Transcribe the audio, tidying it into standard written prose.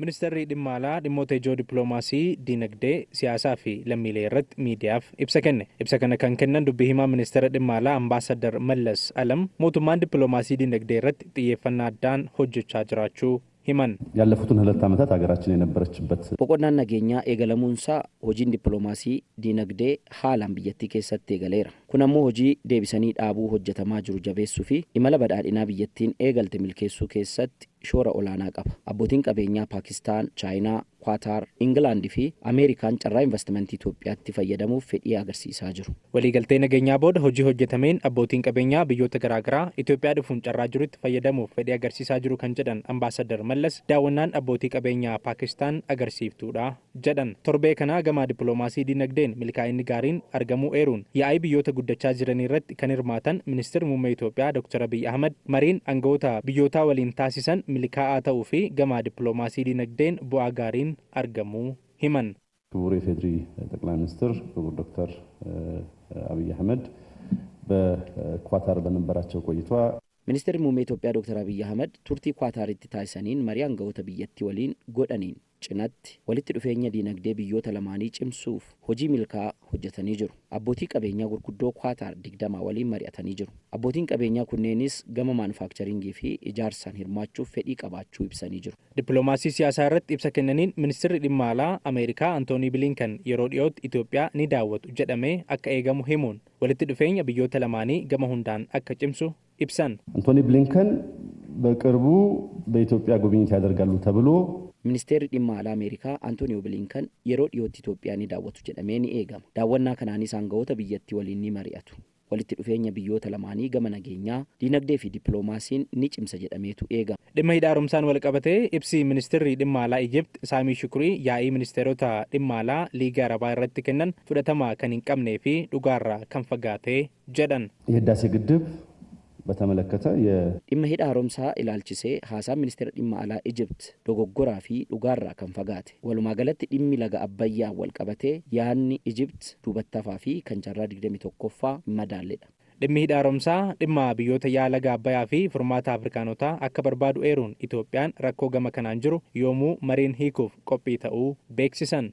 Ministeerri dhimma alaa dhimmoota ijoo dippiloomaasii, diinagdee, siyaasaa fi lammiilee irratti miidiyaaf ibsa kenne. Ibsa kana kan kennan dubbii himaa ministeera dhimma alaa Ambaasadar Mallas Alam mootummaan dippiloomaasii diinagdee irratti xiyyeeffannaa addaan hojjechaa jiraachuu himan. ያለፉትን 2 ዓመታት ሀገራችን የነበረችበት Boqonnaan nageenyaa eegalamuunsaa hojiin dippiloomaasii diinagdee haalaan biyyattii keessatti eegaleera. Kun ammoo hojii deebisanii dhaabuu hojjetamaa jiru jabeessuu fi imala badhaadhinaa biyyattiin eegalte milkeessuu keessatti shoora olaanaa qaba. Abbootiin qabeenyaa Paakistaan, Chaayinaa, Kwaataar, Ingilaandii fi Ameerikaan carraa investimentii Itoophiyaatti fayyadamuuf fedhii agarsiisaa jiru. Waliigaltee nageenyaa booda hojii hojjetameen abbootiin qabeenyaa biyyoota garaagaraa Itoophiyaa dhufuun carraa jirutti fayyadamuuf fedhii agarsiisaa jiru kan jedhan Ambaasadar Mallas, daawwannaan abbootii qabeenyaa Paakistaan agarsiiftuudha jedhan. Torbee kana gama dippiloomaasii diinagdeen milkaa'inni gaariin argamuu eeruun, yaa'ii biyyoota guddachaa jiran irratti kan hirmaatan ministeerri muummee Itoophiyaa Dr. Abiy Ahmad mariin aangawoota biyyootaa waliin taasisan milkaa'aa ta'uu fi gama dippiloomaasii diinagdeen bu'aa gaariin argamuu himan. ክቡር የኢፌዴሪ ጠቅላይ ሚኒስትር ክቡር ዶክተር አብይ አህመድ በኳታር በነበራቸው ቆይታ Ministeerri muummee Itoophiyaa Dr. Abiy Ahmad turtii Kwaataaritti taasisaniin marii aangawoota biyyattii waliin godhaniin cinatti walitti dhufeenya diinagdee biyyoota lamaanii cimsuuf hojii milkaa'aa hojjetanii jiru. Abbootii qabeenyaa gurguddoo Kwaataar 20 waliin mari'atanii jiru. Abbootiin qabeenyaa kunneenis gama maanufaakcharingii fi ijaarsaan hirmaachuuf fedhii qabaachuu ibsanii jiru. Dippiloomaasii siyaasaa irratti ibsa kennaniin, ministeerri dhimma alaa Ameerikaa Antoonii Bilinkan yeroo dhiyootti Itoophiyaa ni daawwatu jedhamee akka eegamu himuun, walitti dhufeenya biyyoota lamaanii gama hundaan akka cimsu ibsan. አንቶኒ ብሊንከን በቅርቡ በኢትዮጵያ ጉብኝት ያደርጋሉ ተብሎ Ministeerri dhimma alaa Ameerikaa Antooniyoo Bilinkan yeroo dhiyootti Itoophiyaa ni daawwatu jedhamee ni eegama. Daawwannaa kanaanis aangawoota biyyattii waliin ni mari'atu. Walitti dhufeenya biyyoota lamaanii gama nageenyaa, diinagdee fi dippiloomaasiin ni cimsa jedhameetu eegama. Dhimma hidha haaromsaan wal qabatee ibsi ministeerri dhimma alaa Ijipt Saamii Shukurii yaa'ii ministeerota dhimma alaa Liiga Arabaa irratti kennan fudhatama kan hin qabnee fi dhugaarraa kan fagaatee jedhan. የህዳሴ ግድብ በተመለከተ Dhimma hidha haaromsaa ilaalchisee haasaan ministeera dhimma alaa Ijipt dogoggoraa fi dhugaarraa kan fagaate. Walumaa galatti dhimmi laga Abbayyaa wal qabatee yaadni Ijipt duubatti hafaa fi kan jaarraa 21ffaa hin madaalledha. Dhimmi hidha haaromsaa dhimma biyyoota yaa'a laga Abbayyaa fi furmaata Afrikaanotaa akka barbaadu eeruun, Itoophiyaan rakkoo gama kanaan jiru yoomuu mariin hiikuuf qophii ta'uu beeksisan.